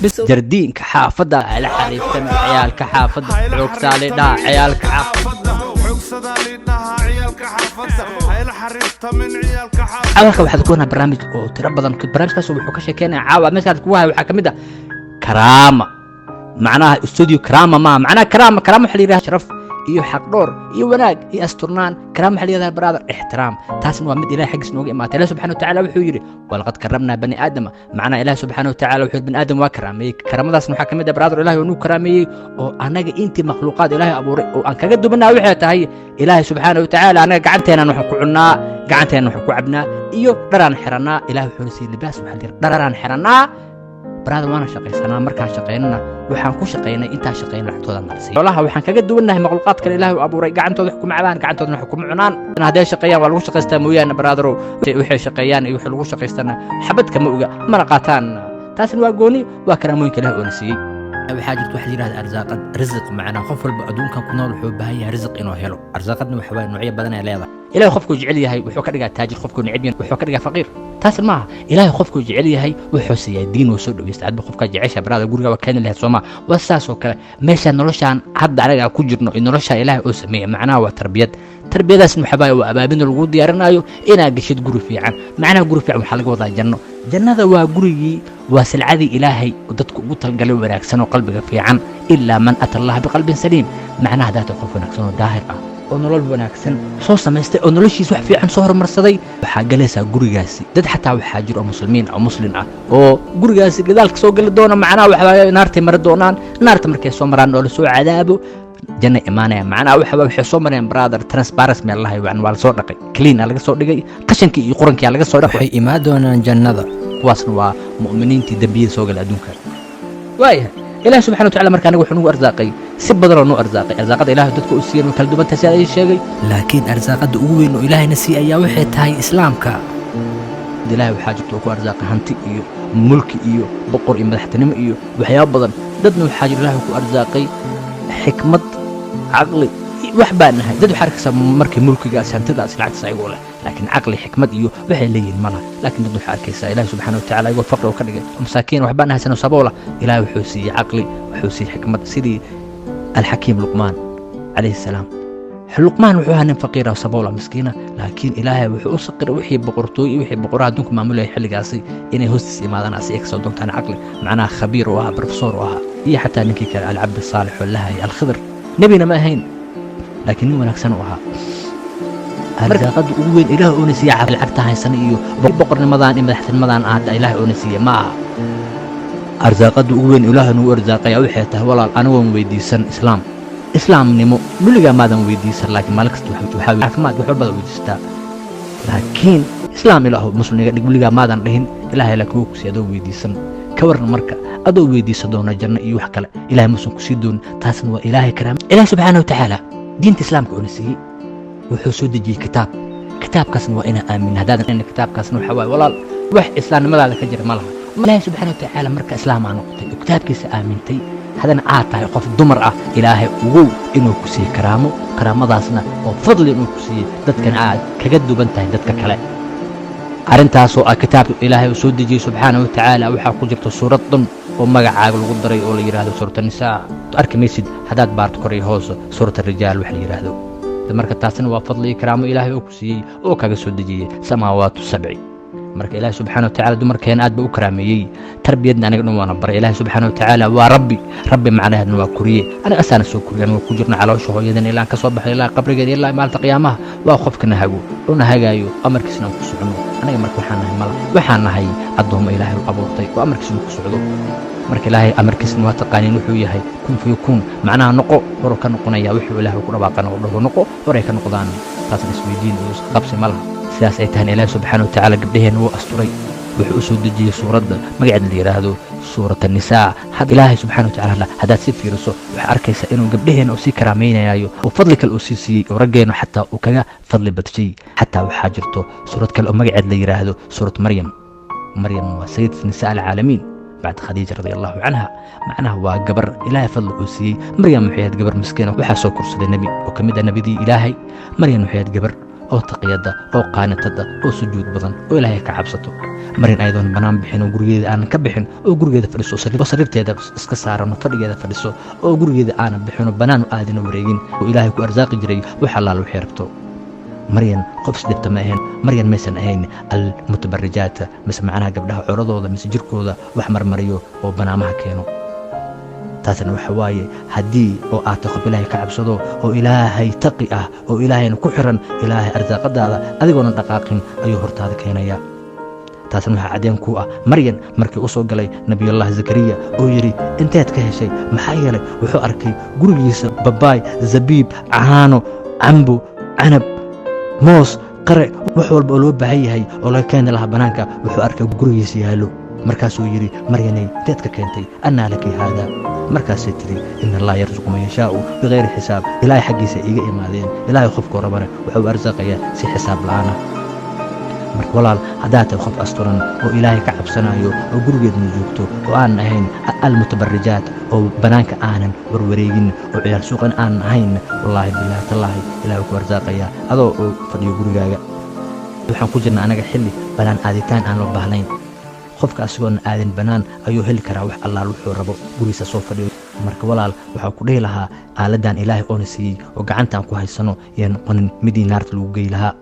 Jardiinka xaafadda la xariiftan ciyaalka xaafadda, xoogsaale dhaha ciyaalka xaafadda. Halka waxaad ku wanaa barnaamij oo tiro badan. Barnaamijkaas wuxuu ka sheekeynaya caawa meeshaad kugu hayo waxaa ka mid ah karaama. Macnaha studio karaama maaha, macnaha karaama. Karaama waxaa la yidhaha sharaf iyo xaqdhoor iyo wanaag iyo asturnaan. Karaama waxaa la yidhahdaa, brother, ixtiraam. Taasna waa mid Ilahay xaggiis nooga imaatay. Ilahi subxana watacaala wuxuu yidhi: "Walaqad karamnaa bani aadama." Macnaha Ilahi subxaana watacaala wuxuu yidhi bani aadam waa karaameeyey. Karaamadaasna waxaa ka mid ah, brother, Ilahi oo nuu karaameeyey oo annaga intii makhluuqaad Ilaahay abuuray oo aan kaga dubanaa waxay tahay Ilaahay subxaana watacaala annaga gacanteennan waxaan ku cunnaa, gacanteennan waxaan ku cabnaa iyo dharaan xirannaa. Ilahay wuxuuna siiyey libaas, waxaa la yidhi dharaan xirannaa, brother, waana shaqaysanaa. Markaan shaqaynana waxaan ku shaqaynay intaan shaqayn lacagtooda nalsiiy. Xoolaha waxaan kaga duwannahay makhluuqaad kale Ilaahay u abuuray, gacantooda wax kuma cabaan, gacantoodana wax kuma cunaan. Hadday shaqeeyaan waa lagu shaqaystaa mooyaane, brotherow, waxay shaqeeyaan iyo wixii lagu shaqaystana xabad kama oga, mana qaataan. Taasna waa gooni, waa karaamooyinka Ilaah oona siiyey. Waxaa jirta waxa la yidhahda arsaaqad, risiq. Macnaa qof walba adduunkan ku nool wuxuu u baahan yahay risiq inuu helo. Arsaaqadna waxa waaye noocyo badan ay leedahay. Ilahay qofkuu jecel yahay wuxuu ka dhigaa taajir, qofkuu neceb yahay wuxuu ka dhigaa faqiir. Taas maaha. Ilaahay qofkuu jecel yahay wuxuu siiyaa diin, wuu soo dhaweysta. Adba qofkaa jecesha, brother, guriga waa keeni lahayd, sooma? Waa saas oo kale meeshaan noloshaan hadda anaga ku jirno iyo noloshaa Ilaahay oo sameeya. Macnaha waa tarbiyad. Tarbiyadaasna waxa waaye waa abaabin lagu diyaarinayo inaad geshid guri fiican. Macnaha guri fiican waxaa laga wadaa janno. Jannada waa gurigii, waa silcadii Ilaahay oo dadku ugu talgalay wanaagsan oo qalbiga fiican. "Ilaa man ata Allaha biqalbin saliim." Macnaha hadaata qof wanaagsan oo daahir ah oo nolol wanaagsan soo samaystay oo noloshiisa wax fiican soo horumarsaday, waxaa galaysaa gurigaasi. Dad xataa waxaa jiro oo muslimiin oo muslin ah oo gurigaasi gadaalka soo geli doona. Macnaha waxaa naartay mari doonaan. Naarta markay soo maraan oo lasoo cadaabo, janna imaanaya. Macnaha waxa waxay soo mareen, brother, transparency meel lahay waa lasoo dhaqay, clean aa laga soo dhigay, qashankii iyo qurankii aa laga soo dhaqay. Waxay imaan doonaan jannada. Kuwaasna waa mu'miniintii dembiyada soo galay adduunka. Waayahay, Ilaah subxana watacaala marka aniga wuxuu nagu arsaaqay si badan oo noo arsaaqay. Arsaaqada Ilaah dadka u siiyeen way kala duwan tahay, sida ii sheegay. Laakiin arsaaqadda ugu weyn oo Ilaahayna siiy ayaa waxay tahay Islaamka. Ilaahay waxaa jirta oo ku arsaaqay hanti iyo mulki iyo boqor iyo madaxtinimo iyo waxyaabo badan. Dadna waxaa jira Ilaahay ku arsaaqay xikmad, caqli. Wax baan nahay dad waxaa arkaysaa markii mulkigaas, hantidaas, lacagtaas ayagoo leh, laakiin caqli, xikmad iyo waxay leeyihiin ma laha. Laakiin dad waxaa arkaysaa Ilaahay subxaana watacaala ayagoo faqri oo ka dhigay oo masaakiin, waxbaan haysan oo saboola, Ilaahay wuxuu siiyey caqli, wuxuu siiyey xikmad, sidii Alxakiim Luqmaan calayhi salaam. Luqmaan wuxuu ahaa nin faqiira oo saboola, miskiina, laakiin Ilaahay wuxuu u saqiray wixii boqortooy iyo wixii boqoraha adduunka maamulayay xilligaasi inay hoostiis imaadaan asi ay kasoo doontaan caqli. Macnaha khabiir oo ahaa, professor oo ahaa. Iyo xataa ninkii kale, Alcabdi Saalix oo lahayay Alkhidr, nebina ma ahayn laakiin nin wanaagsan u ahaa. Arsaaqada ugu weyn Ilaah oona siiye lacagta haysana iyo boqornimadan iyo madaxtinimadan hadda Ilaah oona siiye ma aha. Arsaaqada ugu weyn Ilaah nagu arsaaqaya waxay tahay, walaal, anigoon weydiisan islaam, islaamnimo weligaa maadan weydiisan, laakiin maalin kasta waxaa caafimaad, wax walbaad weydiistaa, laakiin islaam Ilaahu muslim iga dhig weligaa maadan dhihin. Ilaahay laakiin wuu ku siiy adoo weydiisan. Ka waran marka adoo weydiisa doona janno iyo wax kale, Ilahay muusan ku sii doonin? Taasna waa Ilaahay karaam. Ilaah subxaana watacaala diinta islaamka oona siiyey, wuxuu soo dejiyey kitaab. Kitaabkaasna waa inaa aamin. Haddaadan kitaabkaasna waxa waaye, walaal, wax islaamnimadaada ka jira ma laha. Ilaahay subxaana watacaala marka islaam aa noqotay oo kitaabkiisa aamintay, haddana aad tahay qof dumar ah, Ilaahay ugow inuu ku siiyey karaamo. Karaamadaasna oo fadli inuu ku siiyey, dadkana aad kaga duwan tahay dadka kale. Arrintaasoo ah kitaabka Ilaahay uu soo dejiyey subxaana wa tacaala, waxaa ku jirta suurad dhan oo magacaaga lagu daray oo la yidhaahdo Suurat Nisaa. Arki maysid haddaad baarto kor iyo hoos Suurat Rijaal wax la yidhaahdo. Marka taasina waa fadli iyo karaamo Ilaahay oo ku siiyey oo kaga soo dejiyey samaawaatu sabci. Marka Ilaahay subxaana watacaala dumarkeena aad buu u karaameeyey, tarbiyadna aniga dhan waana baray. Ilaahay subxaana watacaala waa rabbi. Rabbi macnaheedna waa koriye. Aniga asaana soo koriye, aniga ku jirna caloosha hooyadan ilaa ka soo baxay ilaa qabrigeeda ilaa maalinta qiyaamaha. Waa qofkana hago oo na hagaayo, amarkiisna aan ku socono aniga. Marka waxaan nahay mala, waxaan nahay addoommo Ilaahay u abuurtay oo amarkiisna ku socdo. Marka Ilaahay amarkiisna waa taqaaniin wuxuu yahay: "Kun fayakun." Macnaha noqo, horu ka noqonaya. Wuxuu Ilaahay ku dhawaaqana oo dhaho noqo, horay ka noqdaan. Taasna isweydiin iyo isqabsi ma laha. Sidaas ay tahan, Ilaahay subxaana watacaala gabdhaheenna wuu asturay. Wuxuu u soo dejiyey suuradda magaceeda la yidhaahdo Suurat Annisaa. Had Ilaahay subxana watacaala haddaad si fiiriso, waxaa arkaysaa inuu gabdhaheenna uu sii karaamaynayayo oo fadli kale uu sii siiyey oo raggeennu xataa uu kaga fadli badshay. Xataa waxaa jirto suurad kale oo magaceed la yidhaahdo Suurat Maryam. Maryam waa sayid nisaa alcaalamiin bacd Khadiija radia Allahu canha. Macnaha waa gabar Ilaahay fadli uu siiyey. Maryam waxay ahayd gabar miskiina, waxaa soo korsaday nebi oo ka mid ah nebidii Ilaahay. Maryam waxay ahayd gabar oo Oo taqiyada, oo qaanitada, oo sujuud badan, oo Ilaahay ka cabsato. Maryan ayadoon banaan bixin oo gurigeeda aanan ka bixin oo gurigeeda fadhiso oo sariirteeda iska saaran oo fadhigeeda fadhiso oo gurigeeda aanan bixin oo bannaan u aadin oo wareegin oo Ilaahay ku arsaaqi jiray wax allaal waxay rabto. Maryan qof isdhibta ma ahayn. Maryan maysan ahayn almutabarijaata, mise macnaha gabdhaha coradooda mise jirkooda wax marmariyo oo banaamaha keeno. Taasna waxa waaye, haddii oo aad tahay qof Ilaahay ka cabsado oo Ilaahay taqi ah oo Ilaahayna ku xiran, Ilaahay arsaaqadaada adigoonan dhaqaaqin ayuu hortaada keenaya. Taasna waxaa caddeen ku ah Maryan markii u soo galay Nabiyullaahi Zakariya oo yidhi, "Inteed ka heshay?" Maxaa yeelay wuxuu arkay gurigiisa babaay, zabiib, caano, cambo, canab, moos, qare, wax walba oo loo baahan yahay oo laga keeni lahaa bannaanka wuxuu arkay gurigiisa yaallo. Markaasuu yidhi, "Maryanay, inteed ka keentay? Annaa laki haada?" Markaasay tiri, "In Allaha yarsuqu man yashaa'u bikayri xisaab. Ilaahay xaggiisa iiga imaadeen. Ilaahay qofkuu rabana wuxuu arsaaqayaa si xisaab la'aana." Marka walaal, haddaad tahay qof asturan oo Ilaahay ka cabsanayo oo gurigeedna joogto oo aanan ahayn almutabarijaat oo bannaanka aanan warwareegin oo ciyaal suuqan aanan ahayn, wallaahi, bilaahi, tallaahi, Ilahay ku arsaaqayaa adoo oo fadhiyo gurigaaga. Waxaan ku jirnaa anaga xilli bannaan aaditaan aan loo baahnayn. Qofka asigoona aadin bannaan ayuu heli karaa wax allaal wuxuu rabo gurigiisa soo fadhiyo. Marka walaal, waxaa ku dhihi lahaa, aaladan Ilaahay oona siiyey oo gacantaan ku haysano iyo noqonin midii naarta lagu gey lahaa.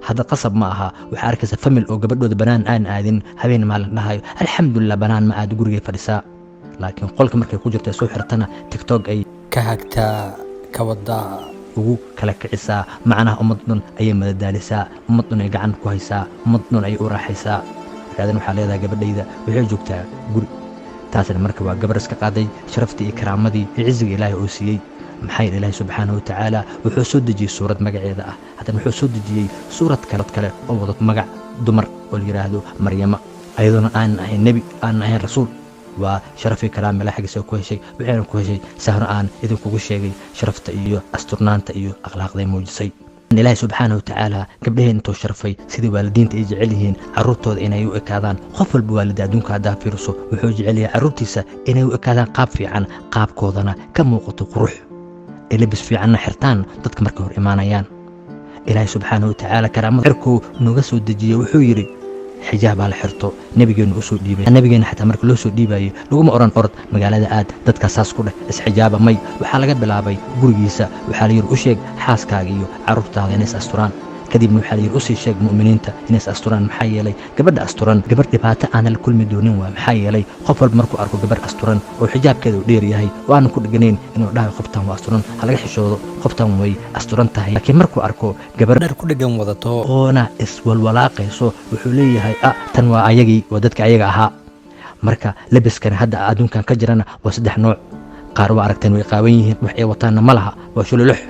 Hadda qasab ma aha. Waxaa arkaysa family oo gabadhooda bannaan aan aadin, habeen maalin dhahayo, "Alxamdulilah, bannaan ma aado, gurigay fadhisaa." Laakiin qolka markay ku jirta soo xirtana TikTok ay ka hagtaa, ka wadaa, ugu kala kicisaa. Macnaha ummad dhan ayay madadaalisaa, ummad dhan ay gacan ku haysaa, ummad dhan ayay u raaxaysaa. Markaadan waxaa leedahay, "Gabadhayda waxay joogtaa guri." Taasna marka waa gabar iska qaaday sharaftii iyo karaamadii iyo ciziga Ilaahay oo siiyey. Maxaa yeele Ilaahay subxaanahu watacaala wuxuu soo dejiyey suurad magaceeda ah. Haddana wuxuu soo dejiyey suurad kale oo wadato magac dumar oo la yidhaahdo Maryama, ayadoona aanan ahayn nebi, aanan ahayn rasuul. Waa sharafii karaama Ilahay xaggiisa ku heshay. Waxayna ku heshay sahro aan idinkugu sheegay, sharafta iyo asturnaanta iyo akhlaaqday muujisay. Ilaahay subxaanahu watacaala gabdhaheen intuu sharfay, sidii waalidiinta ay jecel yihiin carruurtooda inay u ekaadaan. Qof walba waalida adduunka haddaa fiiriso wuxuu jecel yahay carruurtiisa inay u ekaadaan qaab fiican, qaabkoodana ka muuqato qurux, ay labis fiicanna xirtaan dadka markay hor imaanayaan. Ilaahay subxaanahu watacaala karaamada cirkuu nooga soo dejiyey, wuxuu yidhi xijaabaa la xirto. Nebigeennu usoo dhiibay. Nebigeenna xataa marka loo soo dhiibayay laguma odhan, "Orod magaalada aad, dadkaa saas ku dheh, isxijaaba." May, waxaa laga bilaabay gurigiisa. Waxaa la yidhi, "U sheeg xaaskaaga iyo carruurtaada inay is asturaan." Kadibna waxaa la yidhi, "Usii sheeg mu'miniinta inay is asturaan." Maxaa yeelay gabadha asturan gabadh dhibaato aanan la kulmi doonin waa. Maxaa yeelay qof walba markuu arko gabadh asturan oo xijaabkeeda uu dheer yahay oo aanan ku dheganayn, inuu dhahayo, "Qoftan waa asturan, ha laga xishoodo, qoftan way asturan tahay." Laakiin markuu arko gabar dhar ku dhegan wadato oona iswalwalaaqayso, wuxuu leeyahay, "Ah, tan waa ayagii, waa dadka ayaga ahaa." Marka labiskana hadda adduunkan ka jirana waa saddex nooc. Qaar waa aragteen, way qaawan yihiin, wax ay wataanna ma laha, waa shululux.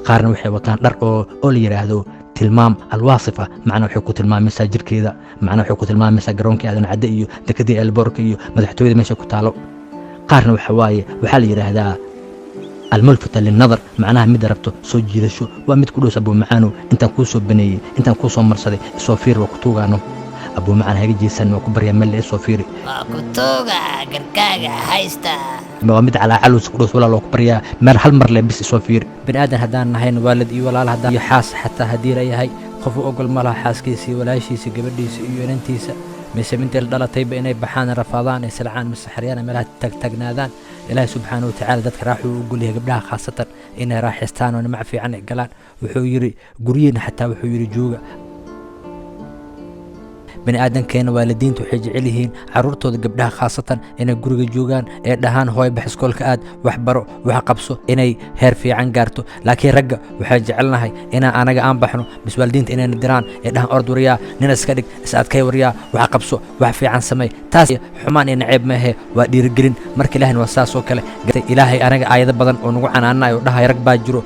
Qaarna waxay wataan dhar oo la yidhaahdo tilmaam alwaasifa, macnaa waxay ku tilmaamaysaa jirkeeda, macnaa waxay ku tilmaamaysaa garoonkii Aadan Cadde iyo dekadii elboorka iyo madaxtooyada meesha ku taalo. Qaarna waxa waaye waxaa la yidhaahdaa almulfita linnadar, macnaha midda rabto soo jiidasho. Waa mid ku dhows, "Abuumacaanow, intaan kuu soo baneeyey, intaan kuu soo marsaday, isoo fiir, waa ku tuugaano. Abuumacaan, haga jeesan, waa ku baryaa, melle isoo fiiri." Waa ku tuuga, garkaaga haysta. Waa mid calaacalus ku dhows, "Walaal, waa ku baryaa, meel hal mar le bis isoo fiiri." Bini aadan haddaan nahayn, waalid iyo walaal haddaan iyo xaas xataa haddii la yahay, qof u ogol ma laha xaaskiisa iyo walaashiisa, gabadhiisa iyo inantiisa mise intay la dhalatayba inay baxaan, rafaadaan, ay silcaan mise xaryaan, meelaha tagtaagnaadaan. Ilaahi subxaana watacaala dadka raaxuu u ogol yahay, gabdhaha khaasatan, inay raaxaystaan oo nimac fiican ay galaan. Wuxuu yidhi guryihiina xataa wuxuu yidhi jooga. Bini aadankeena waalidiinta waxay jecel yihiin carruurtooda, gabdhaha khaasatan, inay guriga joogaan ee dhahaan, "Hooy, bax, iskoolka aad, wax baro, wax qabso," inay heer fiican gaarto. Laakiin ragga waxay jecelnahay inaan anaga aan baxno, bis waalidiinta inayna diraan ee dhahaan, "Ord waryaa, nin iska dhig, is adkay waryaa, wax qabso, wax fiican samey." Taas xumaan iyo naceeb maahe, waa dhiirigelin. Marka Ilaahina waa saas oo kale. Ilaahay anaga aayado badan oo nagu canaanayo oo dhahay rag baa jiro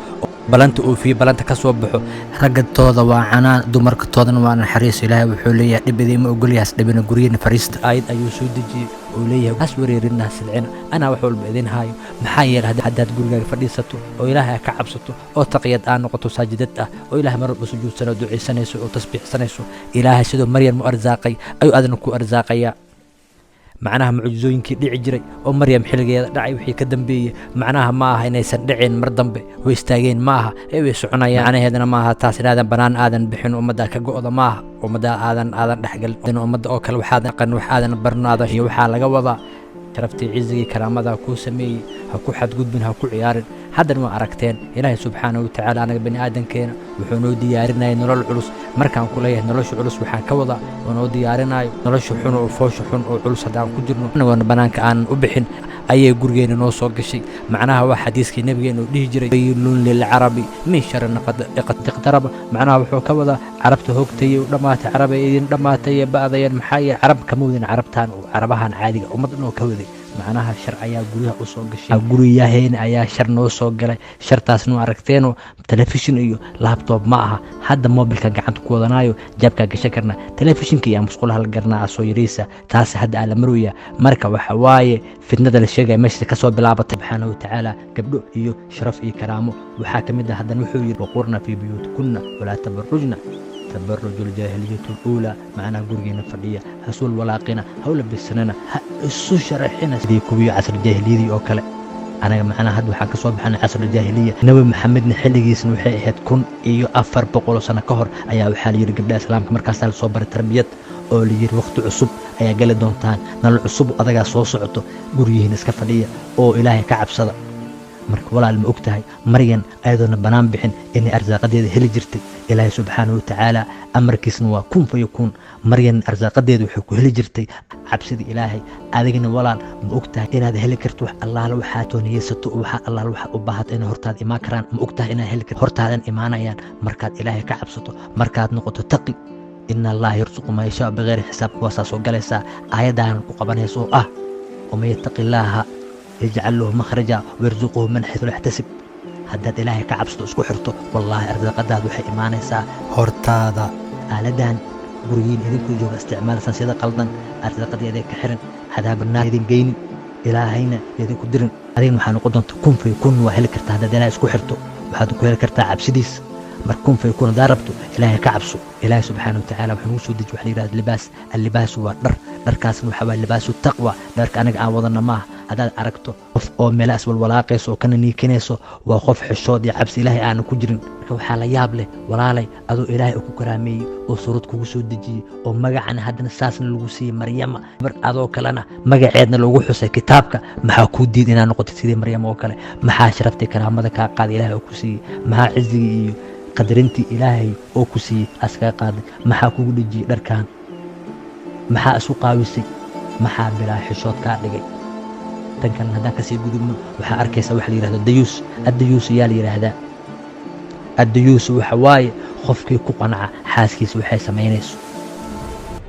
balanta oofiye, balanta ka soo baxo. Ragga tooda waa canaan, dumarka toodana waa naxariis. Ilaahay wuxuu leeyahay, dhib idiima ogolyahay, dhibina guryihiina fariista. Aayad ayuu soo dejiyey oo leeyahay, has wareerinaa, silcina, anaa wax walba idin haayo. Maxaa yeelay haddaad gurigaaga fadhiisato oo Ilaahay ka cabsato oo taqiyad aa noqoto, saajidad ah oo Ilaahay mar walba sujuudsan oo ducaysanayso oo tasbiixsanayso, Ilaahay sidoo Maryam u arsaaqay ayuu adna ku arsaaqayaa. Macnaha mucjizooyinkii dhici jiray oo Maryam xilligeeda dhacay wixii ka dambeeyey, macnaha ma aha inaysan dhicin mar dambe, way istaageen ma aha ee way soconayaan. Macnaheedana ma aha taas inaadan banaan aadan bixin, ummadda ka go'da ma aha, ummadda aadan dhexgalin ummadda oo kale, waxaadan aqan, wax aadan barno aadan iyo. Waxaa laga wadaa sharaftii, cizigii, karaamada kuu sameeyey ha ku xadgudbin, ha ku ciyaarin. Haddana waa aragteen, Ilaahay subxaanahu watacaala anaga bani aadankeena wuxuu noo diyaarinaya nolol culus. Markaan ku leeyahay nolosha culus, waxaan ka wadaa oo noo diyaarinayo nolosha xun oo foosha xun oo culus. Haddaan ku jirno anagoona banaanka aanan u bixin ayay gurigeena noo soo gashay. Macnaha waa xadiiskii nabigeena uu dhihi jiray: "ويل للعرب من شر قد اقترب." Macnaha wuxuu ka wadaa carabta hogtayay u dhammaatay, carabay idin dhammaatay ba'dayeen. Maxaa yeele carab kama wadin carabtaan oo carabahan caadiga, ummad dhan oo ka waday. Macnaha shar ayaa guryaha u soo gashay, guryaheena ayaa shar noo soo galay. Shartaasna aragteenoo telefishin iyo laptop ma aha. Hadda mobilka gacanta ku wadanaayo jaabkaa gashan karnaa, telefishinka iyo musqulaha la garanaa asoo yariisa. Taas hadda aa la marwaya. Marka waxa waaye fitnada la sheegaya meesha kasoo bilaabatay. Subxaanahu watacaala gabdho iyo sharaf iyo karaamo waxaa ka mid ah. Haddana wuxuu yidhi: "وقرن في بيوتكن ولا تبرجن تبرج الجاهلية الأولى." Macnaha gurigeena fadhiya, hasuul walaaqina, hawla bisanana, ha isu sharaxina sidii kuwii casr jaahiliyadii oo kale. Anaga macnaha hadda waxaan ka soo baxnay casr jaahiliya. Nabi Maxamedna xilligiisna waxay ahayd 1400 sano ka hor ayaa waxaa la yidhi gabdhaha islaamka markaasaa lasoo baray tarbiyad, oo la yidhi waqti cusub ayaa gali doontaan, nolol cusub adagaa soo socoto, guryihiina iska fadhiya oo Ilaahay ka cabsada. Marka walaal, ma og tahay Maryan ayadoona bannaan bixin inay arsaaqadeeda heli jirtay? Ilaahay subxaanahu watacaala amarkiisna waa kun fayakuun. Maryan arsaaqadeeda waxay ku heli jirtay cabsida Ilaahay. Adigana walaal, ma og tahay inaad heli karto wax allaala waxaad tooniyeysato, waxa allaala waxaad u baahato inay hortaada imaan karaan? Ma og tahay inaad heli karto, hortaadan imaanayaan markaad Ilaahay ka cabsato, markaad noqoto taqi? "إن الله يرزق من يشاء بغير حساب" kuwaasaa soo galaysaa aayaddahan ku qabanaysa oo ah: "ومن يتق الله يجعل له مخرجا ويرزقه من حيث لا يحتسب." Haddaad Ilaahay ka cabsato, isku xirto, wallaahi arsaaqadaadu waxay imaanaysaa hortaada. Aaladan gurigiin idinkuu jooga isticmaalaysaan sida qaldan, arsaaqadii idin ka xiran, cadaabanaar idin geynin, Ilaahayna idinku dirin. Adigna waxaa noqon doonta kun fayakun. Waa heli kartaa haddaad Ilaahay isku xirto, waxaad ku heli kartaa cabsidiis. Marka kun fayakun haddaa rabto, Ilaahay ka cabso. Ilaahay subxaana watacaala wuxuu nagu soo deji waxa la yidhahda libaas. اللباس waa dhar. Dharkaasna waxaa waa لباس التقوى. Dharka anaga aan wadana maaha. Haddaad aragto qof oo meelahaas walwalaaqayso oo kana niikinayso, waa qof xishood iyo cabsi Ilaahay aanu ku jirin. Marka waxaa la yaab leh, walaalay, adoo Ilaahay uu ku karaameeyey oo suurad kugu soo dejiyey oo magacana haddana saasna lagu siiyey, Maryama mar adoo kalena magaceedna lagu xusay kitaabka, maxaa kuu diid inaad noqotid sidii Maryama oo kale? Maxaa sharaftii, karaamada kaa qaaday Ilaahay oo ku siiyey? Maxaa cizigii iyo qadarintii Ilaahay oo ku siiyey askaga qaaday? Maxaa kugu dhejiyey dharkan? Maxaa isu qaawisay? Maxaa bilaa xishood kaa dhigay? Tan kalena haddaan kasii gudubno, waxaa arkaysa waxa la yidhahdo dayuus. الديوث yaa la yidhaahdaa? الديوث waxa waaye qofkii ku qanca xaaskiisa waxay samaynayso.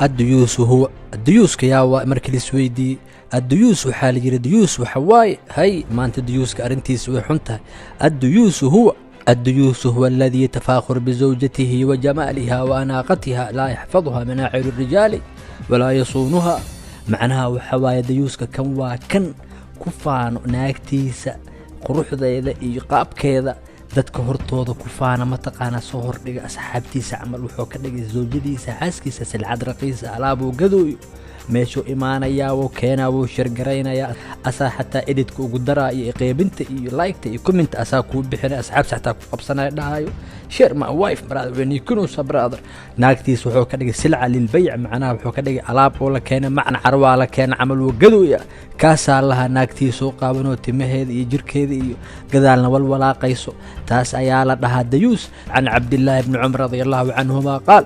الديوث هو dayuuska yaa waa markii la isweydiiyey الديوث, waxaa la yidhi dayuus waxa waaye, hay maanta dayuuska arrintiisa way xun tahay. الديوث هو الديوث هو الذي يتفاخر بزوجته وجمالها وأناقتها، لا يحفظها من أعين الرجال ولا يصونها. Macnaha waxa waaye dayuuska kan waa kan ku faano naagtiisa quruxdeeda iyo qaabkeeda, dadka hortooda ku faana, mataqaanaa, soo hordhiga asxaabtiisa camal. Wuxuu ka dhigay zawjadiisa, xaaskiisa, silcad raqiisa, alaabuu gadooyo. Meeshuu imaanayaa, wuu keenaa, wuu share garaynayaa, asaa xataa editka ugu daraa iyo qeybinta iyo liketa iyo commenta asaa kuu bixinay, asxaabta xataa ku qabsanaya, dhahayo: "Share my wife, brother, weniikunusa brother." Naagtiis wuxuu ka dhigay سلعة للبيع. Macnaha wuxuu ka dhigay alaab oo la keenay, macna carwaa la keenay camal, wuu gadooya. Kaasaa lahaa naagtiisoo qaabanoo timaheeda iyo jirkeeda iyo gadaalna walwalaaqayso, taas ayaa la dhahaa dayuus. عن عبد الله بن عمر رضي الله عنهما قال,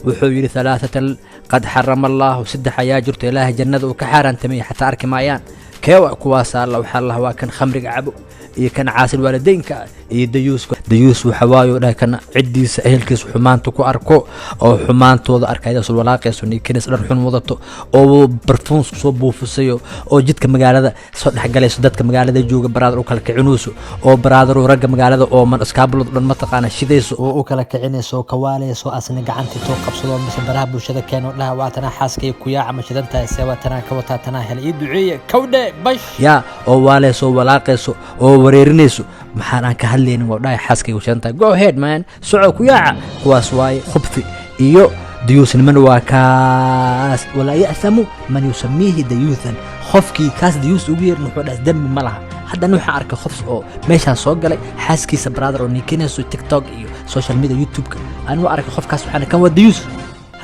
wuxuu yidhi: ثلاثة قد حرم الله, saddex ayaa jirto Ilaahay jannada uu ka xaaraantameeyey, xataa arki maayaan. Keewa kuwaasaa? La waxaa lahaa waa kan khamriga cabo iyo kan caasil waalideynka iyo dayuuska. Dayuus waxa waaye dhahay kan ciddiisa, ehelkiisa xumaanta ku arko oo xumaantooda arkaya, walaaqayso, niikanis, dhar xun wadato oo barfuun soo buufisayo oo jidka magaalada soo dhexgalayso, dadka magaalada jooga, brother, u kala kicinayso oo, brother, ragga magaalada oo man iskaabulad dhan mataqaana shidayso oo u kala kicinayso, kawaalayso, asna gacantii soo qabsado mise baraha bulshada keeno, dhaha: "Waa tanaa xaaskay ku yaaca, ma shidan tahay? See waa tanaa ka wataa, tanaa helay, ii duceeye kawdhe bash." Yaa oo waalayso, walaaqayso oo wareerinayso, maxaan aan ka hadlaynin? Waa dhahay xaaskaygu shidan tahay. Go ahead, man, soco, ku yaaca. Kuwaas waaye khubthi iyo Dayuusnimana waa kaas. Walaa ya'thamu man yusamiihi dayuuthan. Qofkii kaas dayuus ugu yeerin, wuxuu dhaas dembi ma laha. Hadda nin waxaan arkay qof oo meeshaan soo galay, xaaskiisa, brother, oo niikinayso TikTok iyo social media, YouTube-ka. Anigu arkay qofkaas, waxaan kan waa dayuus.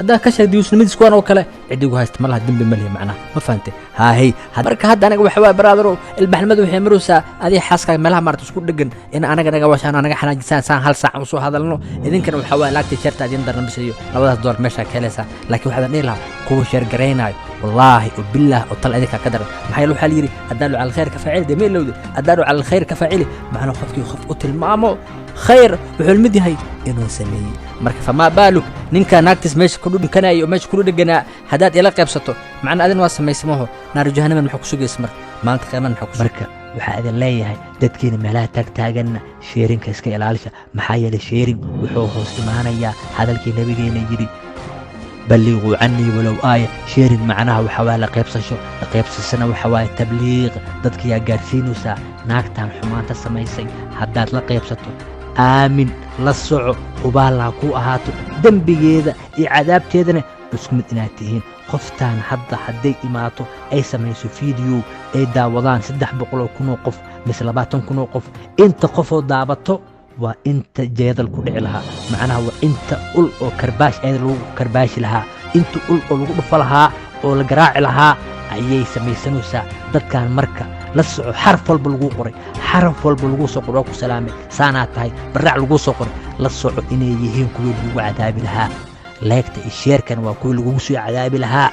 Haddaa ka sheeg dayuusnimadiis kuwan oo kale, cidigu haysta ma laha, dembi ma lihi macnaha. Ma fahantay? Haahey. Marka hadda anaga waxa waay, brother, ilbaxnimadu waxay maraysaa adiga xaaskaaga meelaha maarata isku dhegan in anaga naga washaan, anaga xanaajisaan, saan hal saac usoo hadalno. Idinkana waxa waay laagta share-ta idin darna bisiyo $2 meeshaa ka helaysaan. Laakiin waxaadan dhihi lahaa kuwa share garaynaayo, wallaahi oo billaah oo tal idinkaa ka daran. Maxaa yeele waxaa la yidhi: addaalu cala alkhayr ka faacili. Dee ma ilowde? Addaalu cala alkhayr ka faacili. Macnaa qofkii qof u tilmaamo khayr wuxuu lamid yahay inuu sameeyey. Marka famaa baaluk ninka naagtiis meesha ku dhudhunkanaya oo meesha ku dhedheganaa haddaad ila qaybsato? Macna adin waa samaysamaho, naaru jahanaman maxaa ku sugaysa? Marka maalinta qiyaamada maxaa ku Marka waxaa idin leeyahay, dadkiina meelaha taagtaaganna, sharing-ka iska ilaalisha. Maxaa yeelay sharing wuxuu hoos imaanayaa hadalkii nabigeena yidhi: balliquu canii walow aaya. Sharing macnaha waxa waaye la qaybsasho. La qaybsashana waxa waaye tabliiq. Dadkayaa gaarsiinaysaa naagtan xumaanta samaysay. Haddaad la qaybsato, aamin, la soco, hubaal ha ku ahaato, dembigeeda iyo cadaabteedana isku mid inaad tihiin. Qoftaan hadda hadday imaato, ay samayso video, ay daawadaan 300,000 oo qof mise 20,000 oo qof, inta qofoo daabato waa inta jeedal ku dhici lahaa. Macnaha waa inta ul oo karbaash ayada lagu karbaashi lahaa, inta ul oo lagu dhufo lahaa oo la garaaci lahaa ayay samaysanaysaa dadkan. Marka la soco, xaraf walba laguu qoray, xaraf walba laguu soo qoray, waa ku salaamay, saanaa tahay, baraac laguu soo qoray, la soco inay yihiin kuwii lagugu cadaabi lahaa. Like-ta iyo share-kan waa kuwii lagugu sii cadaabi lahaa,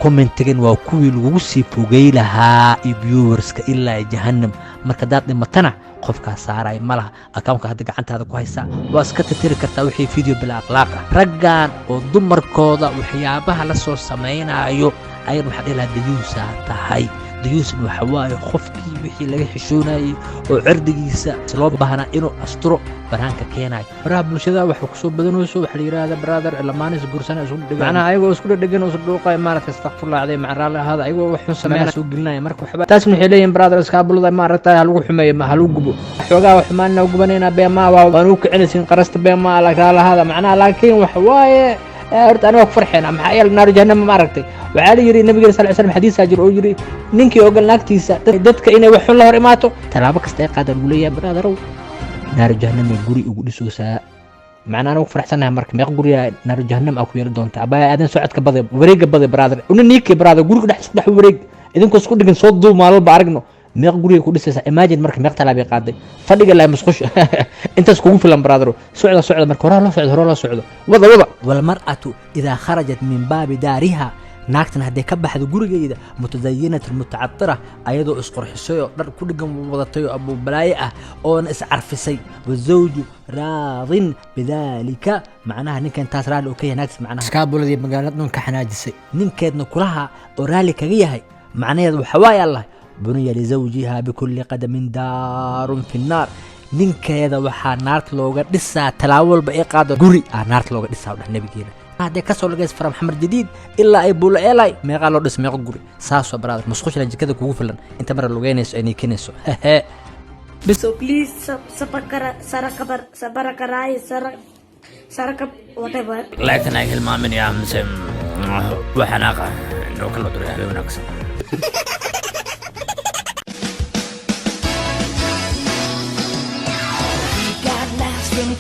comment-igan waa kuwii lagugu sii fogey lahaa iyo viewers-ka ilaa jahannam. Marka haddaad dhimatana, qofkaa saaraya ma laha. Account-ka hadda gacantaada ku haysaa, waa iska tirtiri kartaa wixii video bila akhlaaq ah. Raggan oo dumarkooda waxyaabaha la soo samaynaayo, ayan waxaa dhihi lahaa dayuusaa tahay. Dayuusna waxa waaye qofkii wixii laga xishoonayey oo cirdigiisa loo baahnaa inuu asturo banaanka keenayo. Baraha bulshada waxa kusoo badanayso waxa la yidhahda, brother, lamaanis guursana isku dhedhegan, macnaha ayagoo isku dhedhegan oo isdhuuqay, maaragtay, astaqfurullah calayhi, maca raalli ahaada, ayagoo wax xun sameynaya soo gelinaya. Marka waxba taasna waxay leeyihin, brother, iskaabulada maaragtay ha lagu xumeeyo, ma ha lagu gubo xoogaa xumaanna gubanaynaa, beemaa waa waan u kicinaysin qarasta, beemaa raalli ahaada macnaha. Laakiin waxa waaye horta aniga ku farxeena, maxaa yeele naaru jahannama ma aragtay. Waxaa la yidhi nabigeena sal slam, xadiisaa jir oo yidhi ninkii ogol naagtiisa dadka inay wax xun la hor imaato, tallaabo kasta ay qaadaan lagu leeyahay, brother-ow, naaru jahannamay guri ugu dhisoosaa. Macnaa anigu ku faraxsanahay. Marka meeq guriga naaru jahannam aa ku yeeli doonta? Abaya aadan socodka baday, wareega baday, brother, una niikay, brother, guriga dhex isku dhex wareeg, idinkoo isku dhigan soo duub maalmalba aragno meeq guriga ku dhisaysaa. Imagine, marka meeq talaabay qaaday fadhiga laa musqusha intaas kugu filan, brother. Socda, socda, marka horaa loo socdo, horaa loo socdo, wada wada. Walmar'atu idaa kharajat min baabi daariha, naagtan hadday ka baxdo gurigeeda, mutadayinatun mutacatira, ayadoo isqurxisay oo dhar ku dhigan wadatay oo abuubalaaye ah oona iscarfisay, wazawju raadin bidaalika, macnaha ninkan taas raalli oo ka yahay naagtas, macnaha iskaabuladii magaalada dhan ka xanaajisay, ninkeedna kulaha oo raalli kaga yahay, macnaheedu waxa waaye allah buniya lizawjiha bikulli qadamin daarun fi nnaar. Ninkeeda waxaa naarta looga dhisaa tallaabo walba ay qaado guri aa naarta looga dhisaa, dheh nabigeena. Haddee kasoo lagays from Xamar Jadiid ilaa ay Buulo Eelay, meeqaa loo dhis? Meeqo guri saasoo, brother? Musqushla jikada kugu filan inta mara lugeynayso ay niikinayso. Hehe. So please sabakara sarakabar sabarakarai sara sarakab whatever. Like-tan ay hilmaamin yaa mise waxanaaqa inoo kala duray. Habeen wanaagsan. Got laughs from